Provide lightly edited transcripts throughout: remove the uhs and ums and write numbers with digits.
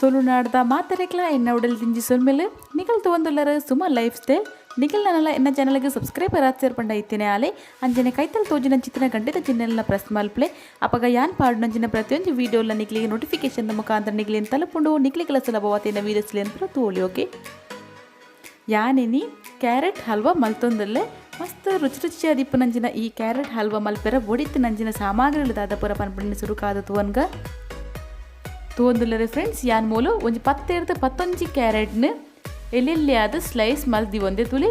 ತುಳುನಾಡ್ದ ಮಾತರೆಕ್ಲ ಎನ್ನ ಉಡಲ್ ದಿಂಜಿ ಸೊಲ್ಮೆಲು ನಿಕಲ್ ತೂವೊಂದುಲ್ಲರ್ ಸುಮ ಲೈಫ್ ಸ್ಟೈಲ್ ನಿಕಲ್ ನನಲ ಎನ್ನ ಚಾನಲ್ಗ್ ಸಬ್ಸ್ಕ್ರೈಬರ್ ಆತ್ಸೆರ್ ಪಂಡ ಇತ್ತಿನ ಆಲೆ ಅಂಚನೆ ಕೈತಲ್ ತೋಜಿನಂಚಿತ್ತಿನ ಗಂಟೆದ ಚಿಹ್ನೆಲ್ನ ಪ್ರೆಸ್ ಮಲ್ಪಲೆ ಅಪಗ ಯಾನ್ ಪಾಡುನಂಚಿನ ಪ್ರತಿಯೊಂಜಿ ವಿಡಿಯೋಲ ನಿಕ್ಲೆಗ್ ನೋಟಿಫಿಕೇಶನ್ ದ ಮುಖಾಂತರ ನಿಕ್ಲೆನ್ ತಲುಪುಂಡು ನಿಕ್ಲೆಗ್ಲ ಸುಲಭವಾತಿನ ವೀಡಿಯೋಸ್ಲೆನ್ ಪೂರ ತೂವೊಲಿ. ಓಕೆ, ಯಾನಿನಿ ಕ್ಯಾರೆಟ್ ಹಲ್ವಾ ಮಲ್ತೊಂದುಲ್ಲೆ. ಮಸ್ತ್ ರುಚಿ ರುಚಿಯಾದಿಪ್ಪುನಂಚಿನ ಈ ಕ್ಯಾರೆಟ್ ಹಲ್ವಾ ಮಲ್ಪೆರ ಬೊಡಿತ್ತಿನಂಚಿನ ಸಾಮಗ್ರಿಲು ದಾದ ಪೂರ ಪನ್ಪುನ ಸುರುಕಾದ ತೂವನ್ಗ ತೂವೊಂದುಲ್ಲೆರ್ ಫ್ರೆಂಡ್ಸ್. ಯಾನ್ ಮೂಲು ಒಂಜಿ 10 ರ್ದ್ 11 ಕ್ಯಾರೆಟ್ನ್ ಎಲ್ಲೆಲ್ಲಾದ್ ಸ್ಲೈಸ್ ಮಲ್ದಿ ಒಂದೇ ತುಲಿ.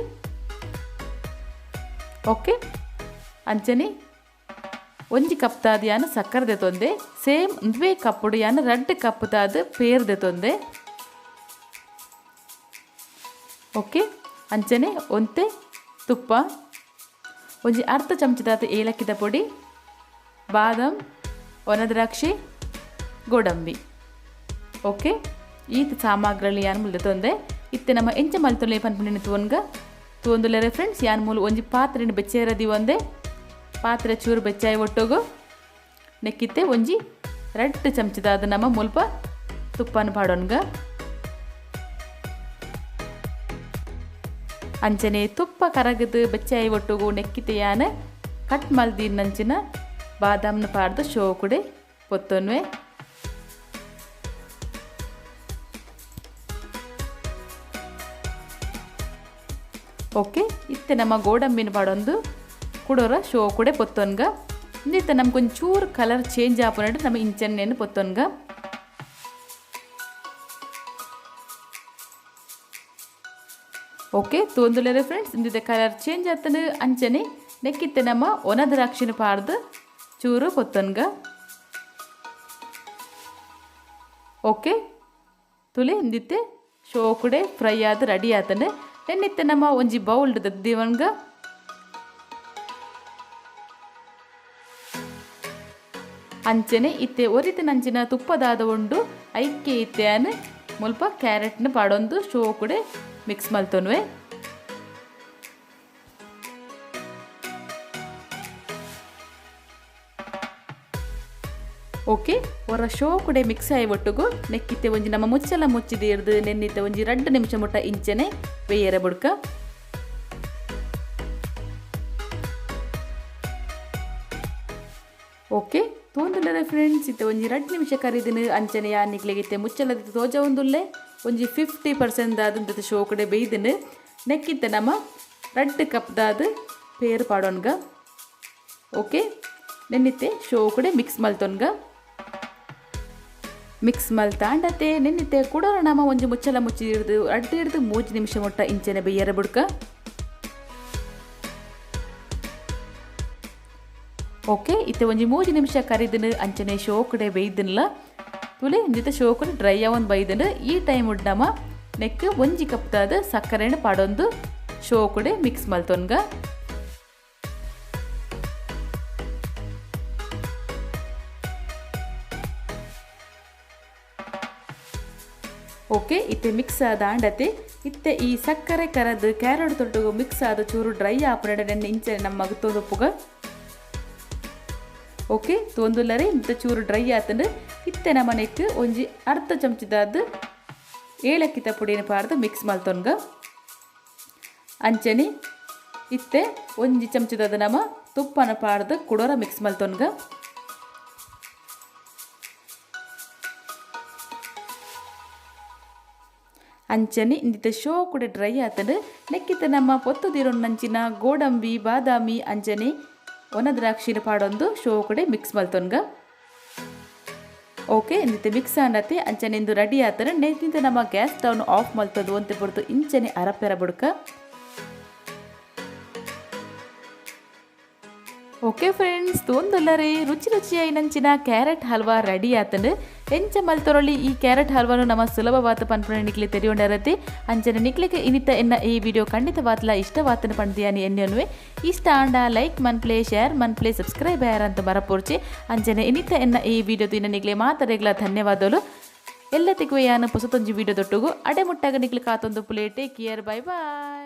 ಓಕೆ, ಅಂಚನೆ ಒಂಜಿ ಕಪ್ತಾದ್ ಯಾನ್ ಸಕ್ಕರೆ ದೆತೊಂದೆ, ಸೇಮ್ ಒಂದುವೇ ಕಪ್ಪುಡು ಯಾನ್ 2 ಕಪ್ತಾದ್ ಪೇರ್ ದೆತೊಂದೆ. ಓಕೆ, ಅಂಚನೆ ಒಂತೆ ತುಪ್ಪ, ಒಂಜಿ ಅರ್ಧ ಚಮಚದಾದ ಏಲಕ್ಕಿದ ಪೊಡಿ, ಬಾದಾಮ್, ಒಣದ್ರಾಕ್ಷಿ, ಗೋಡಂಬಿ. ಓಕೆ, ಈ ಸಾಮಗ್ರಿಗಳು ಯಾನ್ ಮೂಲು ದೆತೊಂದೆ. ಇತ್ತೆ ನಮ್ಮ ಎಂಚ ಮಲ್ತೊಲೆ ಪನ್ಪುನೆನ್ ತೂವನ್ಗ ತೂವೊಂದುಲ್ಲೆರ್ ಫ್ರೆಂಡ್ಸ್. ಯಾನ್ ಮೂಲು ಒಂಜಿ ಪಾತ್ರೆನ್ ಬೆಚ್ಚೇರ ದೀವೊಂದೆ. ಪಾತ್ರೆ ಚೂರು ಬೆಚ್ಚಾಯಿ ಒಟ್ಟುಗು ನೆಕ್ಕಿತ್ತೆ ಒಂಜಿ 2 ಚಮಚದಾದ ನಮ್ಮ ಮುಲ್ಪ ತುಪ್ಪನ ಪಾಡೊನ್ಗ. ಅಂಚನೆ ತುಪ್ಪ ಕರಗದು ಬೆಚ್ಚಾಯಿ ಒಟ್ಟುಗು ನೆಕ್ಕಿತ್ತೆ ಯಾನ್ ಕಟ್ ಮಲ್ದಿನಂಚಿನ ಬಾದಾಮ್ನ ಪಾಡ್ದು ಶೋಕುಡೆ ಪೊತ್ತೊನ್ವೆ. ಓಕೆ, ಇತ್ತೆ ನಮ್ಮ ಗೋಡಂಬಿನ ಪಾಡೊಂದು ಕುಡೋರ ಶೋ ಕೂಡ ಪೊತ್ತೊನ್ಗ. ಇತ್ತೆ ನಮ್ಗೆ ಒಂಚೂರು ಕಲರ್ ಚೇಂಜ್ ಆಪುನಟ್ಟು ನಮ್ಮ ಇಂಚನ್ನೇನು ಪೊತ್ತೊನ್ಗ. ಓಕೆ, ತೂವೊಂದುಲ್ಲೆರ್ ಫ್ರೆಂಡ್ಸ್, ಇಂದಿತ್ತೆ ಕಲರ್ ಚೇಂಜ್ ಆತನ. ಅಂಚನೆ ನೆಕ್ಕಿತ್ತೆ ನಮ್ಮ ಒಣ ದ್ರಾಕ್ಷಿನ ಪಾಡ್ದು ಚೂರು ಪೊತ್ತೊನ್ಗ. ಓಕೆ, ತುಲೆ ಇಂದಿತ್ತೆ ಶೋ ಕೂಡ ಫ್ರೈ ಆದ ರೆಡಿ ಆತನ. ನೆನ್ನಿತ್ತೆ ನಮ್ಮ ಒಂಜಿ ಬೌಲ್ ದೀವನ್ಗ. ಅಂಚನೆ ಇತ್ತೆ ಒರಿತಿನಂಚಿನ ತುಪ್ಪದಾದ ಉಂಡು ಐಕೆ ಇತ್ತೆ ಅನ್ ಮುಲ್ಪ ಕ್ಯಾರೆಟ್ನ ಪಾಡೊಂದು ಶೋ ಕೂಡ ಮಿಕ್ಸ್ ಮಲ್ತೊನ್ವೆ. ಓಕೆ, ಒರ ಶೋ ಕೂಡ ಮಿಕ್ಸ್ ಆಯಿ ಒಟ್ಟುಗು ನೆಕ್ಕಿತ್ತೆ ಒಂಜಿ ನಮ್ಮ ಮುಚ್ಚಲ ಮುಚ್ಚಿದೀರ್ದು ನೆನ್ನಿತ್ತೆ ಒಂಜಿ 2 ನಿಮಿಷ ಮುಟ್ಟ ಇಂಚನೆ ಬೇಯರ ಬುಡ್ಕ. ಓಕೆ, ತೂವೊಂದುಲ್ಲೆರ್ ಫ್ರೆಂಡ್ಸ್, ಇತ್ತೆ ಒಂಜಿ 2 ನಿಮಿಷ ಕರಿದಿನ. ಅಂಚನೆ ಯಾನ್ ನಿಕ್ಲೆಗ್ ಇತ್ತೆ ಮುಚ್ಚಲ ತೋಜ ಒಂದುಲ್ಲೆ ಒಂಜಿ 50% ಆದಂತ ಶೋ ಕಡೆ ಬೇಯ್ದಿನ. ನೆಕ್ಕಿತ್ತೆ ನಮ್ಮ 2 ಕಪ್ದಾದ ಪೇರು ಪಾಡೊನ್ಗ. ಓಕೆ, ನೆನ್ನಿತ್ತೆ ಶೋ ಕಡೆ ಮಿಕ್ಸ್ ಮಲ್ತೊನ್ಗ. ಮಿಕ್ಸ್ ಮಲ್ತಾಂಡತೆ ನೆನ್ನಿತ್ತೆ ಕೂಡ ನಮ್ಮ ಒಂಜಿ ಮುಚ್ಚಲ ಮುಚ್ಚಿ ಹಿಡ್ದು 2 ರ್ದ್ 3 ನಿಮಿಷ ಮುಟ್ಟ ಇಂಚನೆ ಬೇಯರ ಬುಡ್ಕ. ಓಕೆ, ಇತ್ತೆ ಒಂಜಿ 3 ನಿಮಿಷ ಕರಿದಿನ. ಅಂಚನೆ ಶೋ ಕಡೆ ಬೇಯ್ದಿನಲ ತುಲೆ ಇಂದಿತ್ತೆ ಶೋ ಕಡೆ ಡ್ರೈ ಆವೊಂದು ಬೈದಿನ. ಈ ಟೈಮ್ ಉಡ್ ನಮ್ಮ ನೆಕ್ ಒಂಜಿ ಕಪ್ತಾದ ಸಕ್ಕರೆನ ಪಾಡೊಂದು ಶೋ ಕಡೆ ಮಿಕ್ಸ್ ಮಲ್ತೊನ್ಗ. ಓಕೆ, ಇತ್ತೆ ಮಿಕ್ಸ್ ಆದ ಆಂಡತೆ ಇತ್ತೆ ಈ ಸಕ್ಕರೆ ಕರದು ಕ್ಯಾರೆಟ್ ತೊಟ್ಟುಗು ಮಿಕ್ಸ್ ಆದ ಚೂರು ಡ್ರೈ ಆಪುನಡೆ ನೆನ್ನೆ ಇಂಚನೆ ನಮ್ಮ ತೋದೊಪ್ಪುಗ. ಓಕೆ, ತೋಂದುಲ್ಲರೆ ಇಂತ ಚೂರು ಡ್ರೈ ಆತಂಡು. ಇತ್ತೆ ನಮ್ಮ ನೆಕ್ ಒಂಜಿ ಅರ್ಧ ಚಮಚದಾದ ಏಲಕ್ಕಿತ ಪುಡಿನ ಪಾಡ್ದು ಮಿಕ್ಸ್ ಮಲ್ತೊನ್ಗ. ಅಂಚನೆ ಇತ್ತೆ ಒಂಜಿ ಚಮಚದಾದ ನಮ್ಮ ತುಪ್ಪನ ಪಾಡ್ದು ಕುಡೋರ ಮಿಕ್ಸ್ ಮಲ್ತೊನ್ಗ. ಅಂಚನೆ ಇಂದಿತ್ತ ಶೋ ಕೂಡ ಡ್ರೈ ಆತಂಡು. ನೆಕ್ಕಿತ್ತ ನಮ್ಮ ಪೊತ್ತುದಿರೊನ್ನಂಚಿನ ಗೋಡಂಬಿ, ಬಾದಾಮಿ, ಅಂಚನೆ ಒಣ ದ್ರಾಕ್ಷಿನ ಪಾಡೊಂದು ಶೋ ಕಡೆ ಮಿಕ್ಸ್ ಮಲ್ತೊನ್ಗ. ಓಕೆ, ಇಂದಿತ್ತೆ ಮಿಕ್ಸ್ ಆಂಡತೆ ಅಂಚನೆ ಇಂದು ರೆಡಿ ಆತನ. ನೆತ್ತಿಂತ ನಮ್ಮ ಗ್ಯಾಸ್ ಸ್ಟವ್ನ ಆಫ್ ಮಲ್ತೊಂದು ಒಂತೆ ಪೊರ್ತು ಇಂಚನೆ ಅರಪೆರ ಬುಡ್ಕ. ಓಕೆ ಫ್ರೆಂಡ್ಸ್, ತೂವೊಂದುಲ್ಲರೆ ರುಚಿ ರುಚಿಯಾಯಿನಂಚಿನ ಕ್ಯಾರೆಟ್ ಹಲ್ವಾ ರೆಡಿ ಆತಂಡು. ಎಂಚ ಮಲ್ತೊರೊಲಿ ಈ ಕ್ಯಾರೆಟ್ ಹಲ್ವಾನು ನಮ್ಮ ಸುಲಭವಾದ ಪನ್ಪುನ ನಿಕ್ಲೆ ತೆರಿಯೊಂಡರತೆ. ಅಂಚನೆ ನಿಕ್ಲೆಗ್ ಇನಿತ ಎನ್ನ ಈ ವಿಡಿಯೋ ಖಂಡಿತವಾತ್ಲ ಇಷ್ಟವಾತನ ಪಂಡಿಯಾನಿ ಎನ್ನೆನ್ನುವೆ. ಇಷ್ಟ ಆಂಡ ಲೈಕ್ ಮನ್ಪ್ಲೆ, ಶೇರ್ ಮನ್ಪ್ಲೆ, ಸಬ್ಸ್ಕ್ರೈಬ್ ಆಯರ್ ಅಂತ ಮರಪೋರ್ಚೆ. ಅಂಚನೆ ಇನಿತ ಎನ್ನ ಈ ವಿಡಿಯೋ ದಿನ ನಿಕ್ಲೆ ಮಾತರೆಗ್ಲ ಧನ್ಯವಾದಗಳು. ಎಲ್ಲ ತಿಕ್ವೆ ಯಾನು ಪೊಸತೊಂಜಿ ವಿಡಿಯೋ ದೊಟ್ಟುಗು ಅಡೆ ಮುಟ್ಟಾಗ ನಿಕ್ಲೆ ಕಾತೊಂದು play. Take care, bye bye.